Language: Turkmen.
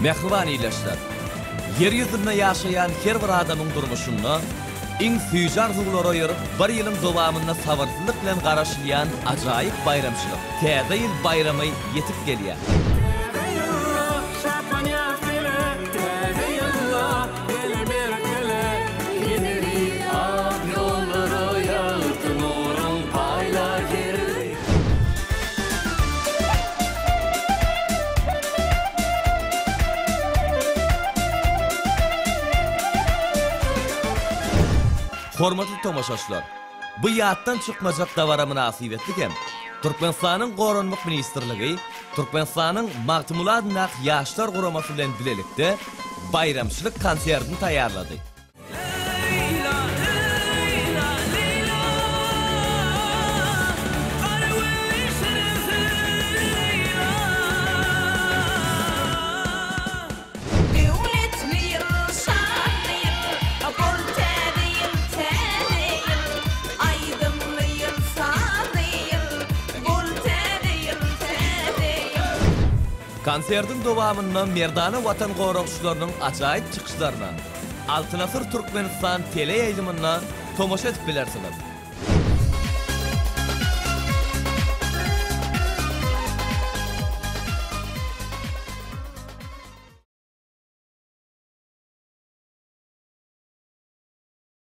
Mähriban ildeşler! Ýer ýüzünde ýaşaýan her bir adamyň durmuşynda iň süýji arzuwlary oýaryp, bir ýylyň dowamynda sabyrsyzlyk bilen garaşylýan ajaýyp baýramçylyk, Täze ýyl baýramy ýetip gelýär. Täze ýylda şatlanýas bile, Täze ýylda gele berkele, Ýeneli ak ýollara ýagty nuruň paýla her Hormatly tomaşaçylar! Bu ýatdan çykmajak dabara mynasybetli hem Türkmenistanyň Goranmak ministrligi Türkmenistanyň Magtymguly adyndaky Ýaşlar guramasy bilen bilelikde baýramçylyk konsertini taýýarlady. Leýla, Leýla, Leýla, Gara gözli şirin Leýla. Döwletli ýyl, şanly ýyl, bol täze ýyl, täze ýyl, Aýdymly ýyl, sazly ýyl, bol täze ýyl, täze ýyl. Konsertiň dowamynda merdana Watan goragçylarynyň ajaýyp çykyşlaryna Altyn asyr Türkmenistan teleýaýlymynda tomaşa edip bilersiňiz.